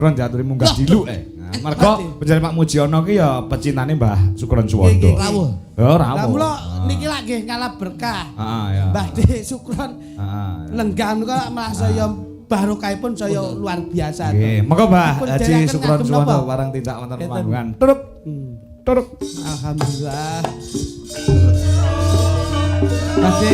Sukron diaturi munggah diluk eh. Nah, mergo panjenengan Pak Mujiono ki ya pecintane Mbah Sukron Suwondo. Rawuh. Ya Lah rawuh. mula niki lak nggih ngalap berkah. Heeh ya. Mbah De Sukron Heeh. lenggah menika malah saya barokahipun saya luar biasa. Nggih, monggo Mbah Dipun Haji derekaken Sukron ngagem Suwondo napa? barang tindak wonten Ngeten. panggungan. Turuk. Turuk. Alhamdulillah. Mbah De.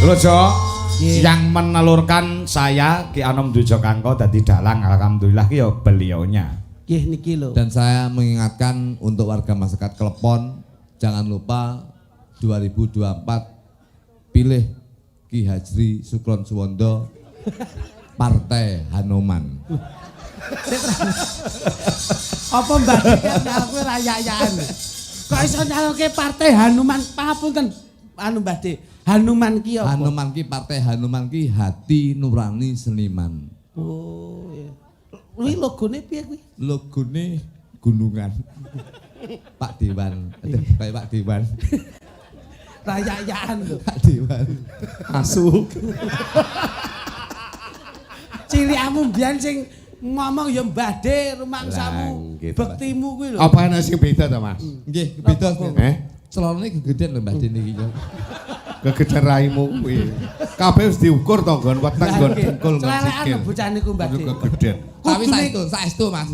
Lho Jo, yang menelurkan saya Ki Anom Dwijo Kangko dadi dalang, alhamdulillah ki ya beliaunya. Nggih niki lho. Dan saya mengingatkan untuk warga masyarakat Klepon, jangan lupa 2024 pilih Ki Hajri Sukron Suwondo Partai Hanoman. Apa Mbah De nyalke rayayan? Kok iso nyalke Partai Hanuman? Pangapunten anu Mbah De. Hanuman ki apa? Hanoman ki Partai Hanoman ki hati nurani seniman. Oh iya. Kuwi logone piye kuwi? Logone gunungan. Pak Dewan, aduh, kayak Pak Dewan. Rayayaan lho. Pak Dewan. Asu. Cilikamu mbiyen sing ngomong ya Mbah De rumangsamu Lah, gitu. bektimu kuwi lho. Apa ana sing beda ta, Mas? Nggih, beda. Eh? Celonane gegedean lho Mbah De niki. Kegedean raimu kuwi. Kabeh wis diukur to nggon weteng, nggon dengkul, nggon Celelekan sikil. lho bocah niku Mbah De. Kegedean. Tapi saestu Mas.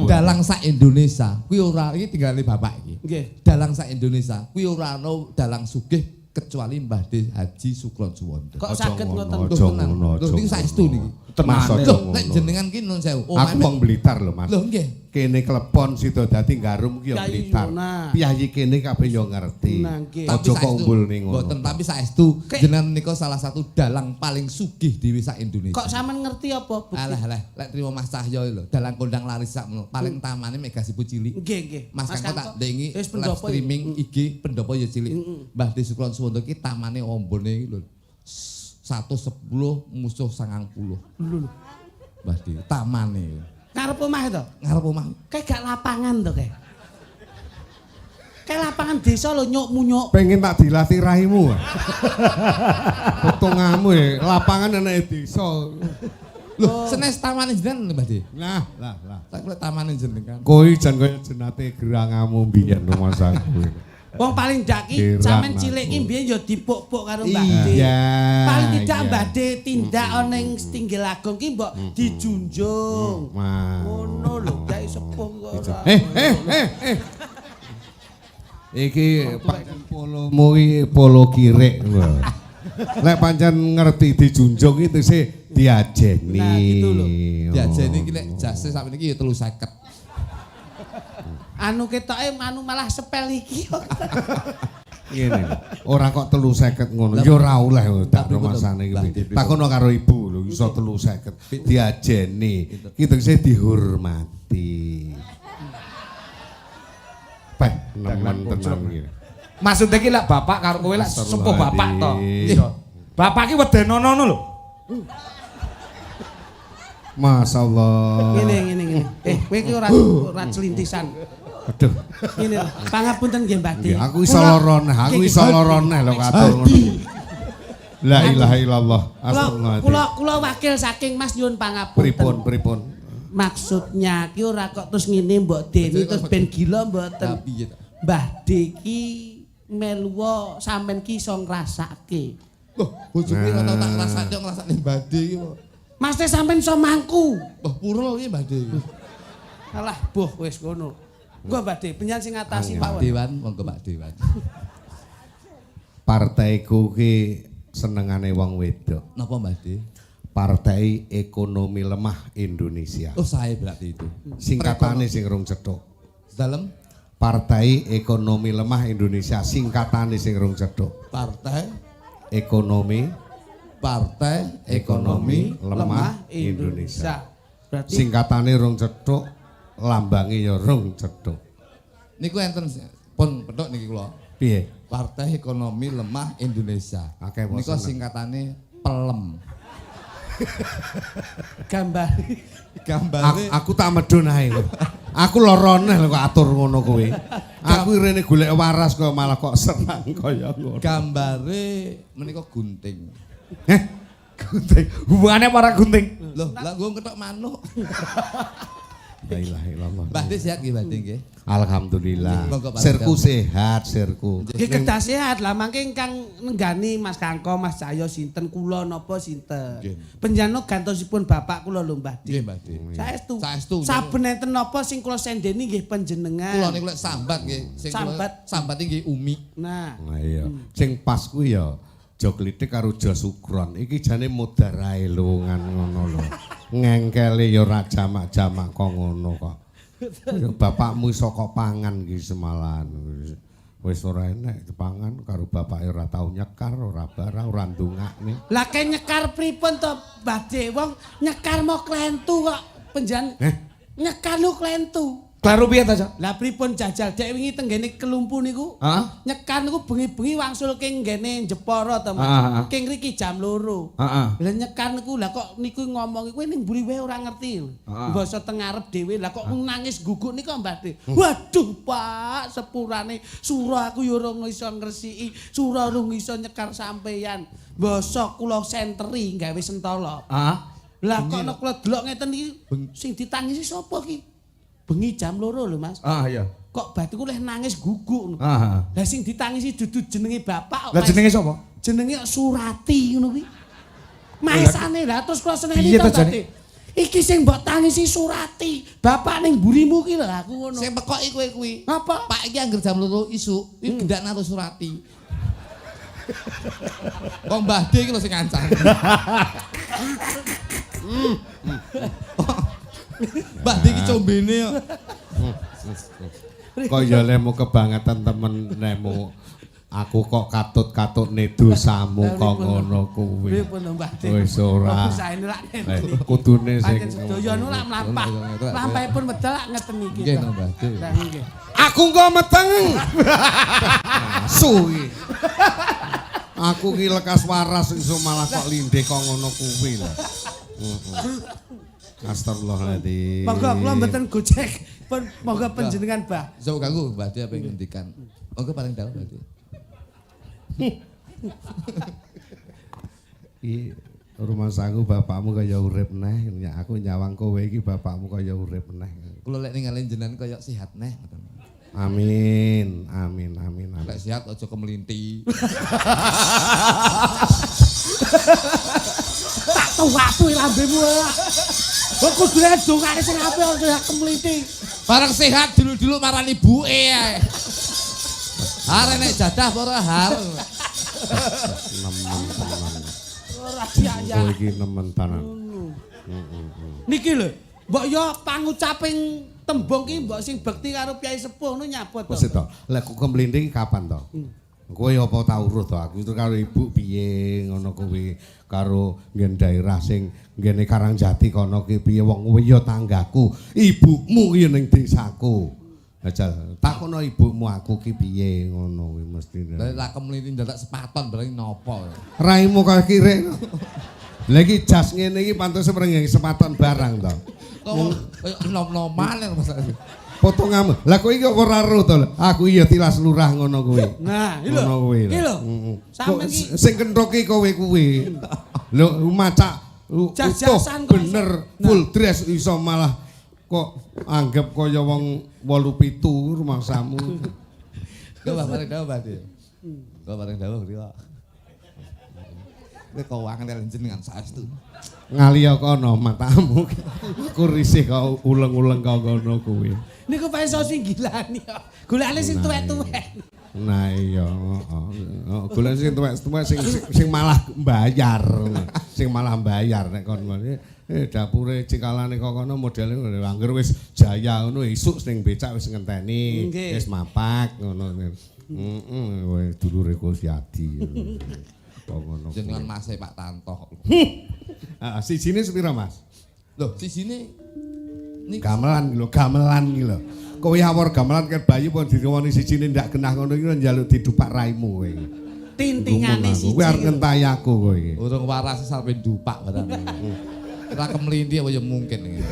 Dalang sak Indonesia kuwi ora iki tinggalane bapak iki. Nggih. Dalang sak Indonesia kuwi ora ana dalang sugih kecuali Mbah De Haji Sukron Suwondo. Kok saged ngoten? Aja ngono, Lho aja. niku saestu niki. Mas aja Lho, nek ngono. jenengan ki nun sewu. Aku wong Blitar lho, Mas. Lho nggih. Kene Klepon sida dadi Garum ki ya Kyai Blitar. Yuna. Piyayi kene kabeh ya ngerti. Nah, nggih. Aja kok umbul ning ngono. Mboten, tapi saestu Kek- jenengan menika salah satu dalang paling sugih dhewe sak Indonesia. Kok sampean ngerti apa bukti? Alah alah, lek trimo Mas Cahyo lho, dalang kondang laris sak mono. Paling tamane Mega Sipu cilik. Nggih, nggih. Mas Kangko tak ndengi Wis live pendopo ya. streaming IG pendopo ya cilik. Mbah De Sukron Suwondo ki tamane ombone iki lho. 110 musuh 90. Lho lho. Mbah De tamane. Ngarep omah to? Ngarep omah. Kayak gak lapangan to kayak. Kayak lapangan desa lho nyuk munyuk. Pengen tak dilatih raimu. Potonganmu ya, lapangan ana desa. Lho, senes tamane jenengan lho Mbah De. Nah, lah, lah. Tak kira tamane jenengan. Kowe jan kaya jenate gerangamu biyen rumangsaku. Wong paling ndak ki Geran sampean aku. cilik ki mbiyen ya dipuk-puk karo Mbah De. Iya. Paling tidak iya. Mbah De tindak ana ing Tinggil Agung ki mbok dijunjung. Wah. Ngono lho, kyai sepuh kok ora. Eh, eh, eh, eh. Iki pancen polomu iki polo kirik lho. Lek pancen ngerti dijunjung iki tesih diajeni. Nah, gitu lho. Diajeni iki lek jase sakmene iki ya 350. Anu ketoke anu malah sepel iki. Ngene lho. Ora kok 350 ngono. Ya ora oleh tak rumasane iki. Takono karo ibu lho iso 350 diajeni. Iki tesih dihormati. Peh, nemen tenan iki. Maksudnya ki lek bapak karo kowe lek sepuh bapak to. Iya. Bapak ki wedenono ngono lho. Masyaallah. Ngene ngene ngene. Eh, kowe iki ora ora celintisan. Aduh. Ngene lho. Pangapunten nggih Mbah De. Nggih, aku iso lara neh, aku iso lara neh lho katur ngono. La ilaha illallah. Astagfirullahaladzim. Kula kula wakil saking Mas nyuwun pangapunten. Pripun pripun? Maksudnya ki ora kok terus ngene mbok Deni terus ben gila mboten. Lah piye to? Mbah De ki meluwa sampean ki iso ngrasake. Loh, bojoku ora tau tak ngrasakne ngrasakne Mbah De iki kok. Mas teh sampean iso mangku. Mbah purel iki Mbah De. Alah boh wis ngono. Engko Mbah De, penyan sing ngatasi Pak Pak. Dewan, monggo Pak Dewan. Partaiku ki senengane wong wedok. Napa Mbah De? Partai Ekonomi Lemah Indonesia. Oh, saya berarti itu. Singkatane sing rung cethuk. Dalem Partai Ekonomi Lemah Indonesia singkatane sing rung cethuk. Partai Ekonomi Partai Ekonomi Ekonomi Lemah Indonesia. Berarti Singkatane rung cethuk, lambange ya rung cethuk. Niku enten pun petuk niki kula. Piye? Partai Ekonomi Lemah Indonesia. Akeh Nika bosen. singkatane pelem. gambar. Gambare Aku tak medun ae lho. Aku lorone lho kok atur ngono kowe. Aku rene golek waras kok malah kok serang kaya ngono. Gambare menika gunting. Heh, Gunting. Hubungannya para gunting. Loh, lah nggo ketok manuk. La ilaha illallah. Mbah De sehat nggih, Mbah De nggih. Alhamdulillah. Monggo, Pak Sirku Ridho. sehat, sirku. Nggih kedah sehat lah mangke ingkang nenggani Mas Kangko, Mas Cahyo sinten kula napa sinten. Nggih. Panjenengan gantosipun bapak kula lho Mbah Nggih, De. Mbah De. Saestu. Saestu. Saben enten napa sing kula sendeni nggih panjenengan. Kula niku lek sambat nggih, sing kula Sambat. sambat nggih Umi. Nah, Nah iya. Sing pas kuwi ya Jo Klitik karo Jo Sukron. Iki jane modar ae luwungan ngono lho. Ngengkele ya ora jamak-jamak kok ngono kok. Ya, bapakmu iso kok pangan ki semalan. Wis ora enek dipangan karo bapake ora tau nyekar, ora barang, ora ndongakne. Lah ke nyekar pripun to Mbah De? Wong nyekar mau klentu kok panjenengan. Eh? Nyekar nu klentu. Kleru piye ta, Cok? Lah pripun jajal dek wingi tenggene kelumpu niku? Heeh. Nyekar niku bengi-bengi wangsul ke nggene Jepara to, Mas. Ah, ah. King riki jam 2. Heeh. Lah nyekar niku lah kok niku ngomong kowe ning mburi wae ora ngerti. Ah. Basa teng ngarep dhewe lah kok nangis guguk niku Mbah De. Waduh, Pak, sepurane sura aku ya ora iso ngresiki, sura ora iso nyekar sampeyan. Basa kula senteri gawe sentala. Heeh. Lah kok nek kula delok ngeten iki sing ditangisi sapa ki? Bengi jam 2 lho, Mas. Ah iya. Kok batiku leh nangis guguk. Ah. ah. Lah sing ditangisi dudu jenenge bapak kok, Lah Mas. jenenge sapa? Jenenge Surati ngono kuwi. Maesane lah terus kula seneni Piye to to jane? tadi. Iki sing mbok tangisi Surati, bapak ning mburimu ki lho aku ngono. Sing pekoki kowe kuwi. Apa? Pak iki angger jam 2 isuk, iki gendak karo Surati. Kok Mbah De iki lho sing ngancang. Mbah De iki combene kok. Kaya lemu kebangetan temen nemu aku kok katut-katutne dosamu kok ngono kuwi. Pripun lho Mbah De? Wis ora. Saene lak Eh, kudune sing Pancen sedaya nu lak mlampah. Mlampahipun medal lak ngeten iki. Nggih, no, Mbah De. Lah nggih. Aku engko meteng. Asu iki. Aku ki lekas waras iso malah kok lindhe kok ngono kuwi lho. Heeh. Astagfirullahaladzim. Monggo kula mboten gojek. Pun monggo panjenengan, Mbah. Sok ganggu Mbah De apa yang ngendikan. Monggo paling dawuh Mbah De. Iki rumah saku bapakmu kaya urip neh, ya aku nyawang kowe iki bapakmu kaya urip neh. Kula lek ningali jenengan kaya sehat neh ngoten. Amin, amin, amin, amin. Lek sehat aja kemelinti. Tak tuwatu lambemu. Kok kudune dongake sing apik ora kemlinti. Bareng sehat dulu-dulu marani ibuke ae. Har nek jadah apa ora har. Nemen tenan. Ora ya ya. Kowe iki nemen tenan. Niki lho, mbok yo pangucaping tembung ki mbok sing bekti karo Kyai Sepuh ngono nyaput to. Wis to. Lah kok kemlinthi kapan to? Kowe apa tau urut to? Aku itu karo ibu piye ngono kuwi karo nggen daerah sing nggene Karangjati kono ki piye wong kuwi ya tanggaku. Ibumu ki ya ning desaku. Jajal takono ibumu aku ki piye ngono kuwi mesti. Lah lak kemelinti ndadak sepaton bareng napa. Raimu kaya kirek. Lah iki jas ngene iki pantese mrengeng sepaton barang to. Kok kaya enom-noman lho Mas. Potonganmu. Lah kowe iki kok ora ero to? Aku iya tilas lurah ngono kuwi. Nah, iki lho. Ngono kuwi Iki lho. Heeh. Sampeyan iki Sing kenthok ki kowe kuwi. Lho macak utuh Jas-jasan kok iso. bener full dress iso malah kok anggap kaya wong 87 rumangsamu. Kok Mbah paling dawuh Mbah De. Kok paling dawuh griya. Kowe keuangan kalian jenengan saestu. Ngaliya kono matamu. Aku risih kok uleng-uleng kok ngono kuwi. Niku pae iso singgilani kok. Golekane sing tuwek-tuwek. Nah iya, heeh. Golek sing tuwek-tuwek sing sing malah mbayar. Sing malah mbayar nek kon dapure cikalane kok kono modele ngono angger wis jaya ngono isuk sing becak wis ngenteni, wis mapak ngono. Heeh, wis dulure Kusyadi. Kok ngono. Jenengan Mase Pak Tanto. Heeh, sijine sepira, Mas? Loh, sijine niki Gamelan iki lho, gamelan iki lho. Kowe awor gamelan ket bayi pun diwoni sijine ndak genah ngono iki njaluk didupak raimu kowe iki. Tintingane siji. Kowe arep ngentahi aku kowe iki. Urung waras sampe ndupak barang. Ora kemlinthi apa ya mungkin iki.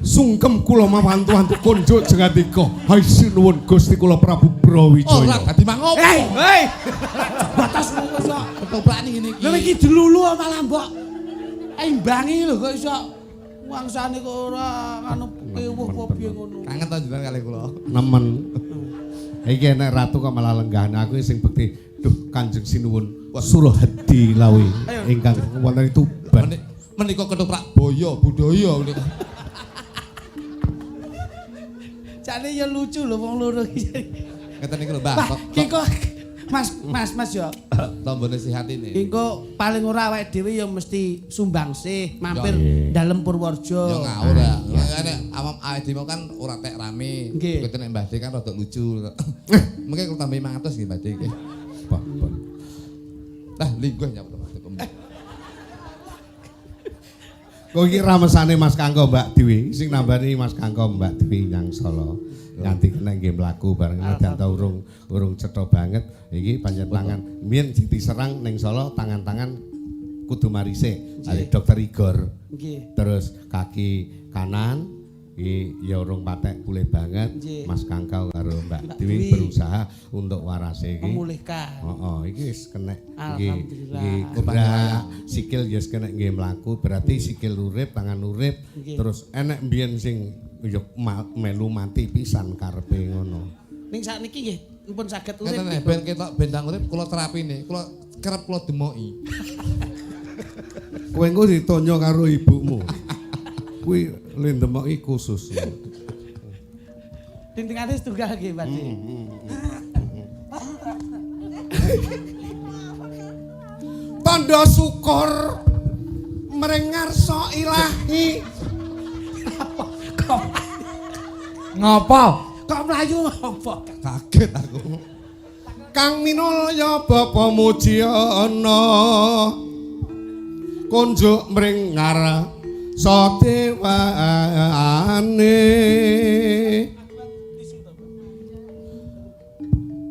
Sungkem kula mawantu-wantu konjuk jengatika. Hai sinuwun Gusti kula Prabu Brawijaya. Ora dadi mangopo. Hei, hei. Batas kok iso. Ketoprak ngene iki. Lha iki dilulu malah mbok imbangi lho kok iso. Wangsane kok ora anu kewuh apa piye ngono. Kangen to jenengan kali kula. Nemen. Iki enek ratu kok malah lenggah aku sing bekti. Duh Kanjeng Sinuwun Surahadi Lawi ingkang wonten Tuban. Menika ketoprak boyo budaya menika. Jane ya lucu lho wong loro iki. Ngeten niku lho, Mbah. Ki kok Mas yo. Tombone sehat ini. Engko paling ora awake dhewe ya mesti sumbangsih mampir dalem Purworejo. Ya ngawur ya. Nek awam awake dhewe kan ora tek rame. Nggih. Nek Mbah De kan rada lucu. Mengke kalau tambahi 500 nggih Mbah De nggih. Bah, bah. Lah lingguh nyapa to Mas. Kok iki ramesane Mas Kangko Mbak Dewi, sing nambani Mas Kangko Mbak Dewi nyang Solo. Nganti kena nggih mlaku bareng nadyan ta urung cetha banget iki pancen tangan mbiyen diserang ning Solo tangan-tangan kudu marise. Ari Dokter Igor. Nggih. Terus kaki kanan iki ya urung patek pulih banget. Nggih. Mas Kangko karo Mbak Dewi Dewi berusaha untuk warase iki. Memulihkan. Heeh, iki wis kenek iki Alhamdulillah. iki gerak, sikil ya wis kenek nggih mlaku, berarti sikil urip, tangan urip, Nggih. terus enek mbiyen sing ya melu mati pisan karepe ngono. Ning sakniki nggih pun saged urip. Ngeten ben ketok bendang urip kula terapine, kula kerep kula demoki. Kowe engko ditonyo karo ibumu. Kuwi le ndemoki khusus. Tintingane setunggal nggih, Mbak De. Tandha syukur mring ngarsa ilahi. Kok Ngopo? kok mlayu ngopo? Kaget aku. Kang minulya Bapa Mujiana kunjuk mring ngarsa dewane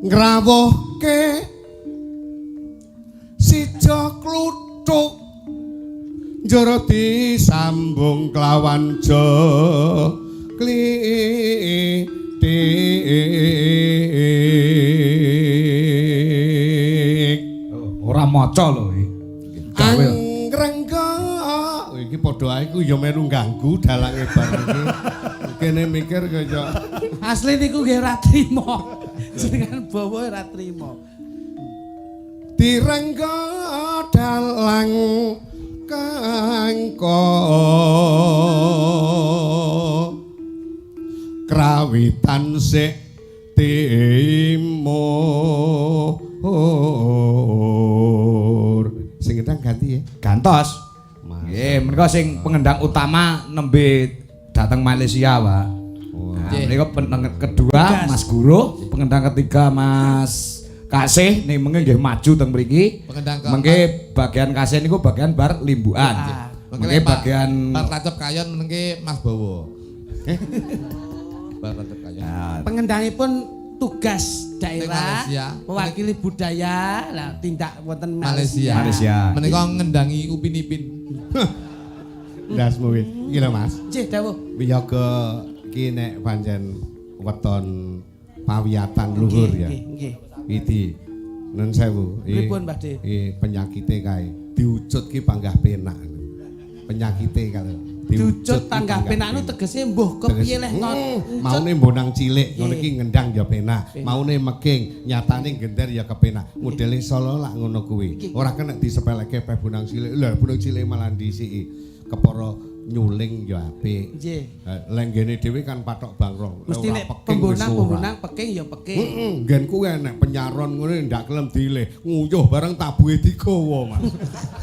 ngrawuhke sija kluthuk njara disambung kelawan joklitik. Ora maca lho iki. Gawe. Angrengga iki padha ae ku ya melu ganggu dalange bareng iki. Kene mikir kaya Asli niku nggih ora trimo. Jenengan bawa ora trimo. Direngga dalang kangko krawitan sik timur. Sing ngendang ganti ya. Gantos. Nggih, menika sing pengendang utama nembe dateng Malaysia, Pak. Nah, menika pengendang kedua Mas Guru, pengendang ketiga Mas Kasih ning mengke nggih maju teng mriki. Pengendang keempat. Mengke bagian Kasih niku bagian bar limbukan. Mengke bagian bar tancep kayon mengke Mas Bowo. Bar tancep kayon. Pengendangipun tugas daerah Malaysia. mewakili budaya lah tindak wonten Malaysia. Malaysia. Menika ngendangi Upin Ipin. Ndasmu kuwi. Iki lho Mas. Nggih dawuh. Wiyaga iki nek pancen weton pawiyatan luhur ya. Nggih, nggih. Iki nun sewu. Pripun, Mbah De? Iki penyakite kae diucut ki panggah penak. Penyakite kae. Diucut panggah penak nu tegese mbuh kepiye leh Maune mbonang cilik ngono iki ngendang ya penak, maune meking nyatane gender ya kepenak. Modele Solo lak ngono kuwi. Ora kena disepeleke peh bonang cilik. Lah bonang cilik malah ndisiki. Kepara Nyuling ya apik. Nggih. Lenggene dhewe kan patok bangrong. Mesti nek pembonang-pembonang peking ya peking. Heeh, nggenku enek penyaron ngono ndak kelem dileh. Nguyuh bareng tabuhe digawa, Mas.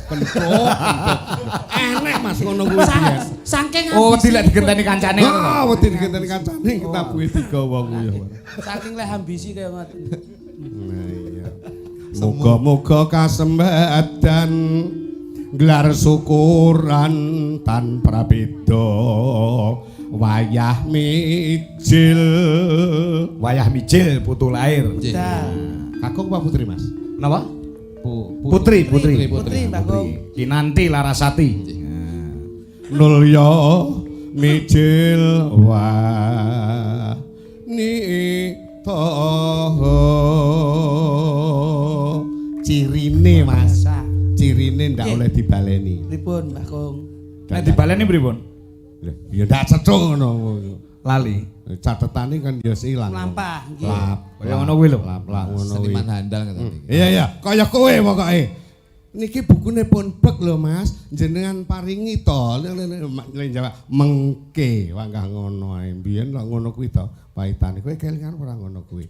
Kentuk, kentuk. Enek Mas ngono kuwi biyen. Saking Oh, wedi lek digenteni kancane ngono. Ah, wedi digenteni kancane tabuhe digawa nguyuh bareng. Saking leh ambisi kaya ngoten. Nah iya. Muga-muga kasembadan gelar syukuran tan prabeda wayah mijil. Wayah mijil putu lahir. Nggih. Kakung apa putri, Mas? Napa? Putri, Putri, putri. Putri Mbah Kong. Kinanti Larasati. Nulya mijil wa ni cirine Mas. Cirine ndak oleh dibaleni. Pripun Mbah Kong? Nek dibaleni pripun? Ya ndak cethuk ngono. Lali. Catetane kan ya ilang. Mlampah nggih. Lap. Kaya ngono kuwi lho. Lap lap ngono kuwi. Seniman handal ngeten iki. Iya iya, kaya kowe pokoke. Niki bukune pun bek lho Mas, jenengan paringi to. Lek jawab mengke, wanggah ngono ae. Biyen lak ngono kuwi to, paitane. Kowe kelingan ora ngono kuwi.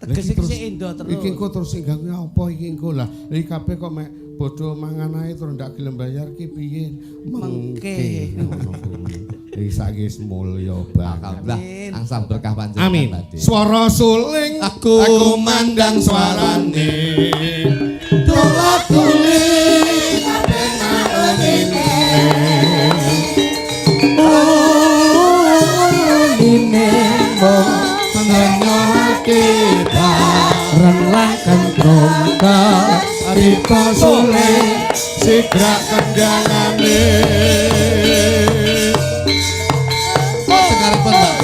Tegese iki endo terus. Iki engko terus sing ganggu apa iki engko lah. Iki kabeh kok mek bodho mangan ae terus ndak gelem bayar ki piye? Mengke ngono kuwi. Iki saiki wis mulya banget. Alhamdulillah angsal berkah panjenengan. Amin. Swara suling aku mandang suarane. Tulak-tulik Uline mung ngenyake bareng lan kentrung Rita suling sigrak kendangane. Sekaripun Mbak.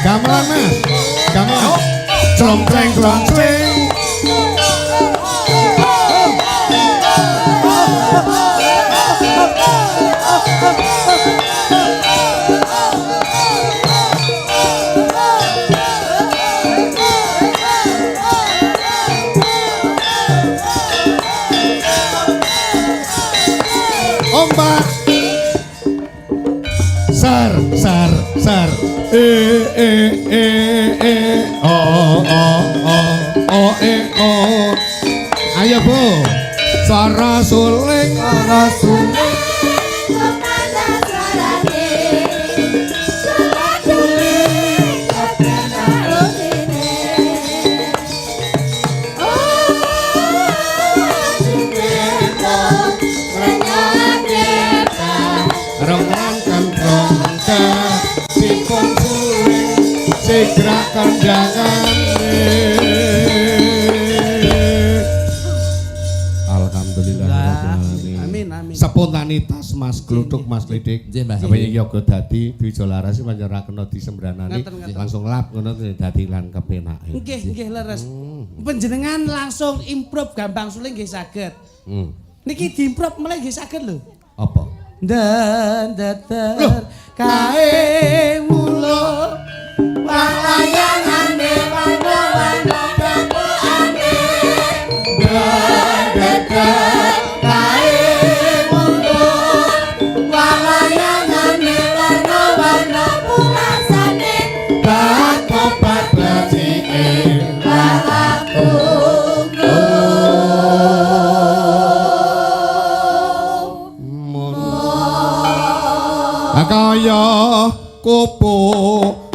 Gamelan Mas. Gamelan. Cromcleng cromcleng. Ombak. Sar sar sar. E e e e o o o o e o. Ayo Bu. Suara suling, suara suling. Rongan kentrong dipun suling sigrak kendangane. Alhamdulillah. Amin amin. Spontanitas Mas Gluduk Mas Klidik. Nggih, Mbah. Sampe yoga dadi Dwijo Laras pancen ora kena disembranani. Langsung lap ngono dadi lan kepenake. Nggih nggih leres. Panjenengan langsung improv gambang suling nggih saged. Niki diimprov meleh nggih saged lho. Apa? Dan dater kae mulo walayangane warna-warna dapukane. Dan dater kae mulo walayangane warna-warna pulasane. Batobat becike kaya kupu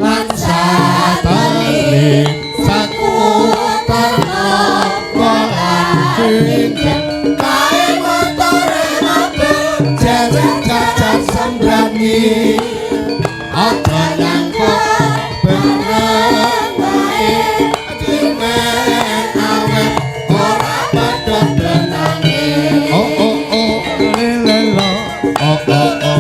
lan satane sakutarna kolan kinjeng kae motore mabur jajar sembrani aja nyangkut bareng wae dimen awet ora padha tenange. Oh oh oh lelelo oh oh oh.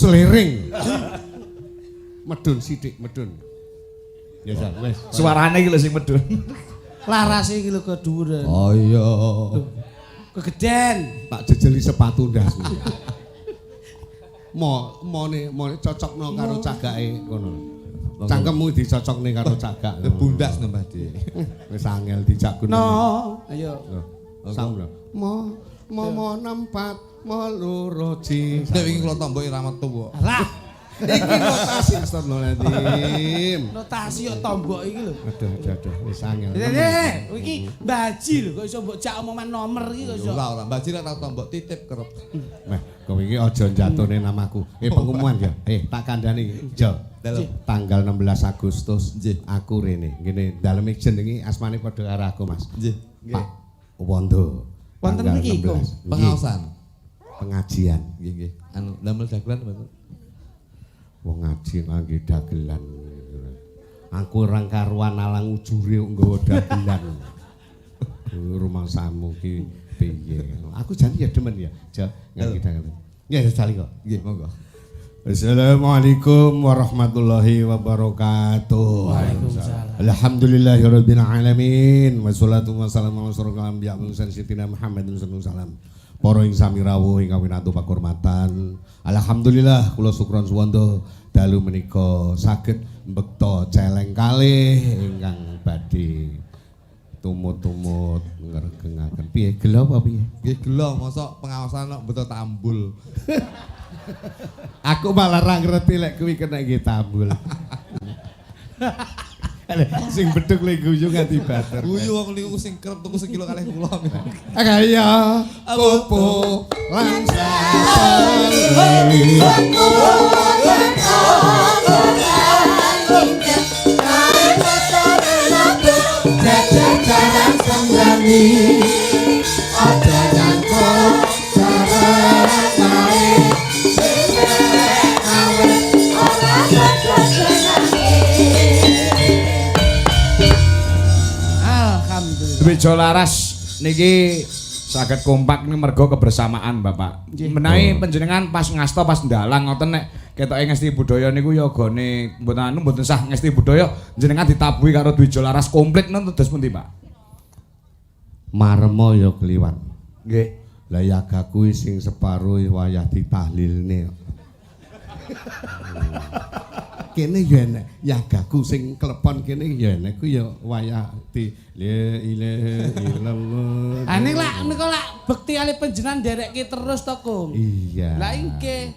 Seliring. Medun sithik, medun. Ya jan, wis. Suarane iki lho sing medun. Larase iki lho kedhuwuren. Oh iya. Kegeden. Tak jejeli sepatu ndasmu. Mo mone mone cocokno karo cagake ngono. Cangkemmu dicocokne karo cagak. Bundas no Mbah De. Wis angel dijak gunung. No, ayo. Sam lho. Mo mo mo nempat mo loro ji. Nek wingi kula tomboki ra metu kok. Lah, Iki notasi astagfirullahaladzim. notasi yo tombok iki lho. Aduh aduh aduh wis angel. Eh, iki Mbah Haji lho kok iso mbok jak omongan nomor iki kok iso. Ora ora, Mbah Ji ra tau tombok titip kerep. Meh, kowe iki aja njatone namaku. Pengumuman ya. Tak kandhani, Jo. Dalem. Tanggal 16 Agustus Nggih. aku rene. Ngene daleme jenenge asmane padha karo aku, Mas. Nggih. Pak Wondo. Wonten Tanggal mriki, 16. Nggih. Pengaosan. Pengajian. Nggih nggih. Anu damel dagelan mboten. Wong ngaji ngangge dagelan. Aku orang karuan alang ujure nggawa dagelan. Rumangsamu ki piye? Aku jan ya demen ya, Jo, ngangge dagelan. Ya jajal kok. Nggih, monggo. Assalamualaikum warahmatullahi wabarakatuh. Waalaikumsalam. Alhamdulillahirabbil alamin. Wassalatu wassalamu ala asyrofil anbiya wal mursalin sayyidina Muhammadin sallallahu alaihi wasallam. Para ing sami rawuh ingkang winatu pakurmatan. Alhamdulillah kula sukron suwanda dalu menika saged mbekta celeng kalih ingkang badhe tumut-tumut ngregengaken. Piye gelo apa piye? Nggih gelo mosok pengaosan kok mbeto tambul. Aku malah ra ngerti lek kuwi kena nggih tambul. Sing bedhug le guyu nganti bater. Guyu wong niku sing kerep tuku sekilo kalih kula. Kaya popo lan Alhamdulillah. Dwijo Laras niki saged kompak ini mergo kebersamaan Bapak. Menawi panjenengan pas ngasta pas ndalang ngoten nek ketoke ngesti budaya niku ya gone mboten anu mboten sah ngesti budaya jenengan ditabuhi karo Dwijo Laras komplit ngoten terus pundi Pak? Marmo ya kliwat. Nggih. Lah yagaku sing separo wayah ditahlilne. Kene ya enek yagaku sing klepon kene ya enek ku ya wayah di la ilaha illallah. Ah ning lak nika lak bekti ali panjenengan nderekke terus to, Kung. Iya. Lah inggih.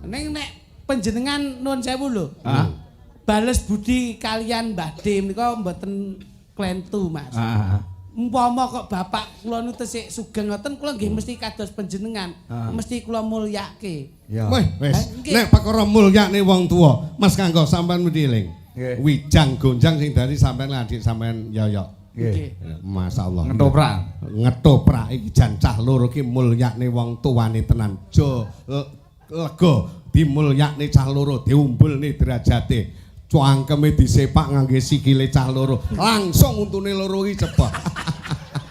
Ning nek panjenengan nuwun sewu lho. Hah? Bales budi kalian Mbah D menika mboten klentu, Mas. Ah. Umpama kok bapak kula niku tesih sugeng ngoten kula nggih mesti kados panjenengan, mesti kula mulyake. Ya. Weh, wis. Nggih. Nek perkara mulyakne wong tuwa, Mas Kangko sampean mesti eling. Nggih. Wijang gonjang sing dari sampean lan adik sampean yoyok. Nggih. Masyaallah. Ngetoprak. Ngetoprak iki jan cah loro ki mulyakne wong tuwane tenan. Jo lega dimulyakne cah loro, diumbulne derajate. Cangkeme disepak ngangge sikile cah loro. Langsung untune loro iki cepet.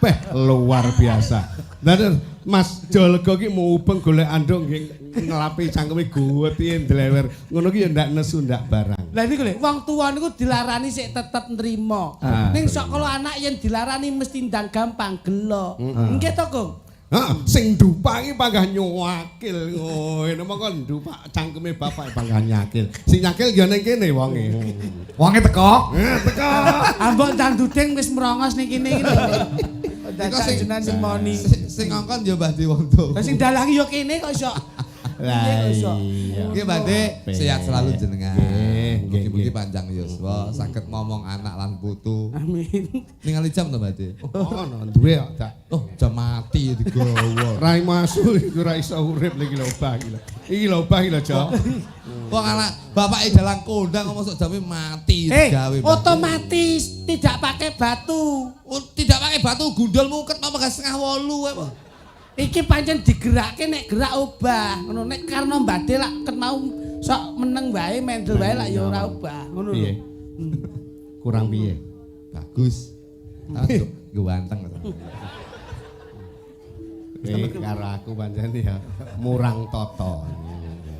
Peh luar biasa. Lah Mas Jo Lega ki mubeng golek anduk nggih ngelapi cangkeme guweti ndlewer. Ngono ki ya ndak nesu ndak barang. Lah niku lho, wong tuwa niku dilarani sik tetep nrimo. Ah. Ning sok kalau anak yen dilarani mesti ndang gampang gelo. Nggih to, Kung? Heeh, sing ndupak iki panggah nyuwakil ngono. Mongko ndupak cangkeme bapak panggah nyakil. Sing nyakil ya ning kene wonge. Wonge teko. Teko. Ambok ndang duding wis merongos ning kene iki lho. Niku sing Dadak jenengan nemoni. Sing ngongkon ya Mbah Dewondo. Lah sing dalangi ya kene kok iso. Lah Kok iso. iya. Nggih Mbah De, sehat selalu jenengan. Nggih, nggih, Mugi-mugi nggih. panjang yuswa, saged momong anak lan putu. Amin. Ningali jam to Mbah De? Oh, ono duwe kok, Cak. Oh, jam mati digawa. Rai masuk iku ora iso urip iki lho obah iki lho. Iki lho obah iki lho, Jo. Wong anak bapake dalang kondang kok mosok jame mati digawe. Mbah De. Otomatis tidak pakai batu. Oh, tidak pakai batu gundul muket apa gak 7:30 wae, Pak. Iki pancen digerakke nek gerak obah. Ngono nek karena Mbah De lak ket mau sok meneng wae mendel wae lak ya ora obah. Ngono lho. Piye? Kurang piye? Bagus. Aduh, ganteng. Karo aku pancen ya murang toto.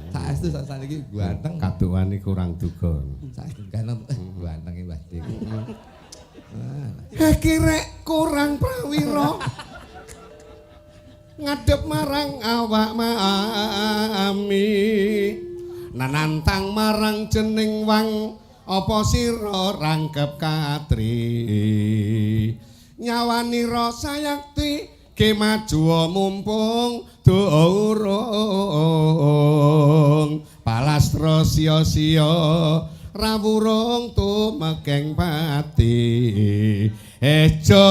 Saestu saniki ganteng. Kaduwane kurang duga. Saestu ganteng. Ganteng iki Mbah Dik. Eh kirek kurang prawira. Ngadep marang awak mami. Nanantang marang jening wang apa sira rangkep katri. Nyawanira sayakti ke maju mumpung durung. Palastra sia-sia rawurung tumekeng pati. Ejo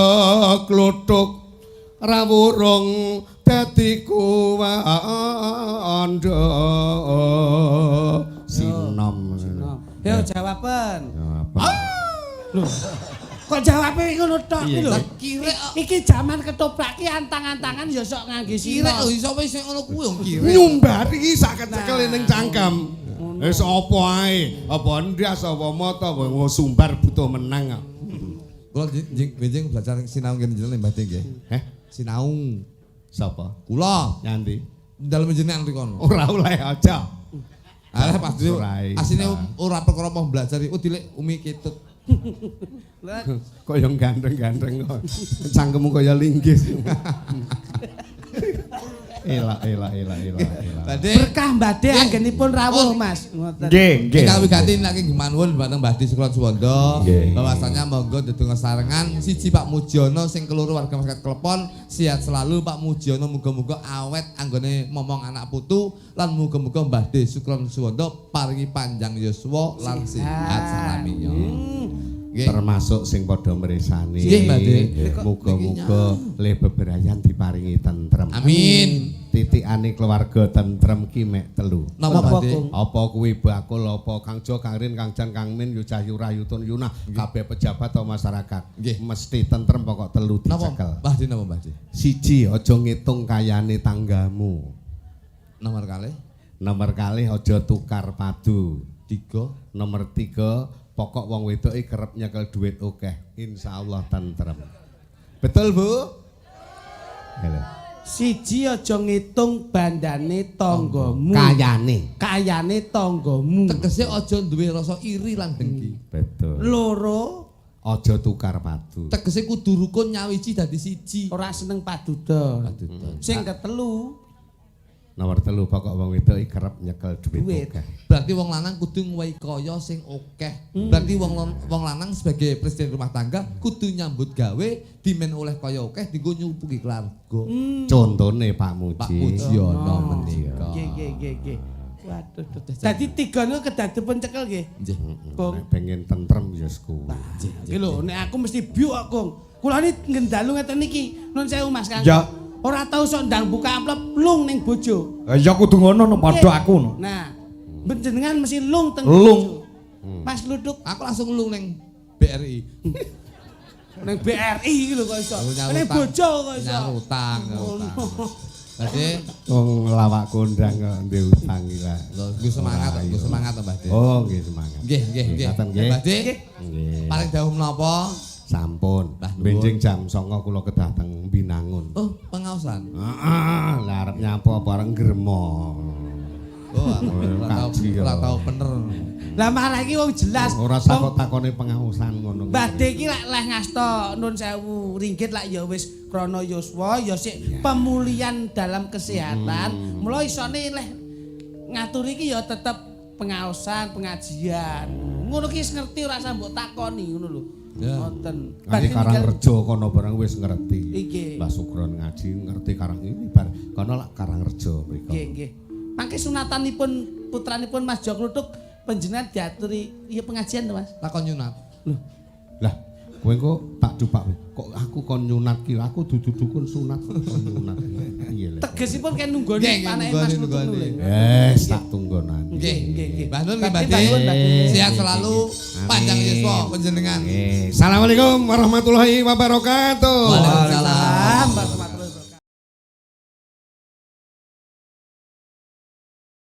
kluthuk rawurung dadi kuwandha. Sinom. Yo jawaben. Jawaban. Lho. Kok jawabe ngono tok iki lho. Kirek Iki jaman ketoprak ki antang-antangan ya sok ngangge kirek sinom. iso wis sing ngono kuwi wong kirek. Nyumbar iki sak kecekel ning cangkem. Wis apa ae, apa ndas apa mata wong sumbar butuh menang kok. Kula benjing belajar sinau ngene jenengan Mbah Dik nggih. Heh, Sinau. sapa? Kula Nyanti. dalem jenengan rikono. Ora oleh aja. Alah pasti Ora iso. asine ora perkara mau belajar iku dilek umi ketut. Kaya ganteng-ganteng kok. Cangkemmu kaya linggis. Elak elak elak elak elak. Badhe Berkah Mbah De anggenipun rawuh Mas. Ngoten. Nggih, nggih. Ingkang wigati niki manuwun dhateng Mbah De Sukron Suwondo. Nggih. Bahwasanya monggo ndedonga sarengan siji Pak Mujiono sing keloro warga masyarakat Klepon sehat selalu Pak Mujiono muga-muga awet anggone momong anak putu lan muga-muga Mbah De Sukron Suwondo paringi panjang yuswa lan sehat salaminya. Nggih. Termasuk sing padha mresani. Nggih, Mbah De. Muga-muga le beberayan diparingi tentrem. Amin. Titikane keluarga tentrem ki mek telu. Napa Mbah De? Kung? Apa kuwi bakul apa Kang Jo, Kang Rin, Kang Jan, Kang Min, Yujah, Yurah, Yutun, Yunah, kabeh pejabat atau masyarakat. Nggih. Mesti tentrem pokok telu Napa dicekel. Mbah De napa Mbah De? Siji aja ngitung kayane tanggamu. Nomor kalih Nomor kalih aja tukar padu. 3 Nomor 3 pokok wong wedok iki kerep nyekel duit akeh. Insyaallah tentrem. Betul, Bu? Halo. Siji aja ngitung bandane tanggamu. Kayane. Kayane tanggamu. Tegese aja duwe rasa iri lan dengki. Betul. Loro Aja tukar padu. Tegese kudu rukun nyawiji dadi siji. ora seneng paduda. Paduda. Sing ketelu Nomor 3 pokok wong wedok iki kerep nyekel duit Duit. akeh. Berarti wong lanang kudu nguwehi kaya sing akeh. Berarti wong lanang sebagai presiden rumah tangga kudu nyambut gawe dimen oleh kaya akeh dienggo nyupuki keluarga. Contone Pak Muji. Pak Mujiono menika. Nggih nggih nggih nggih. Waduh. Dadi tiga niku kedah dipun cekel nggih. Nggih. Kung. Nek pengen tentrem ya kuwi. Iki lho nek aku mesti biuk kok, Kung. Kula ni ngendalu ngeten niki. Nun sewu Mas Kang. Ya. Ora tau sok ndang buka amplop lung ning bojo. Ya kudu ngono no padha aku no. Nah, panjenengan mesti lung teng Lung. bojo. Mas Luduk Aku langsung lung ning BRI. ning BRI iki lho kok iso. Aku nyaur Ning utang. bojo kok iso. Nyaur utang, nyaur utang. Berarti Wong lawak kondang kok ndek utang iki lah. lho nggo semangat, nggo semangat Mbah De. Oh, nggih semangat. Nggih, nggih, nggih. Ngaten nggih. Mbah De, Nggih. paling dawuh menapa? Sampun. Mbah nuwun. Benjing jam 09.00 kula kedah teng Binangun. Oh, pengaosan. Heeh, lah arep nyapa bareng gremo. Oh, ora tau Kaji ya. ora tau bener. Lah marah iki wong jelas. Ora Wong sakok takone pengaosan ngono. Mbah De iki lek leh ngasta nun sewu ringgit lak ya wis krana yuswa ya sik pemulihan dalam kesehatan. Mula isone leh ngaturi iki ya tetep pengaosan, pengajian. Ngono ki wis ngerti ora usah mbok takoni ngono lho. Ya. Ngoten. Nganti Karangrejo kono barang wis ngerti. Iki. Mbah Sukron ngaji ngerti Karang ini bar kono lak Karangrejo mriku. Nggih, nggih. Mangke sunatanipun putranipun Mas Jok Kluthuk panjenengan diaturi iya pengajian to Mas. Lakon nyunat. Lah, kowe kok tak cupak kok aku kon nyunat ki aku dudu dukun sunat kon nyunat. Piye le? Tegesipun ken nunggoni Nggih, nggih, anake Mas nunggoni, Kluthuk nunggoni. lho. Yes, tak tunggonan. Nggih, nggih, nggih. Mbah Nun nggih, Mbah Mbah Nun, Mbah De. Nun. Sehat selalu, panjang Amin. yuswa panjenengan. Assalamualaikum warahmatullahi wabarakatuh. Waalaikumsalam.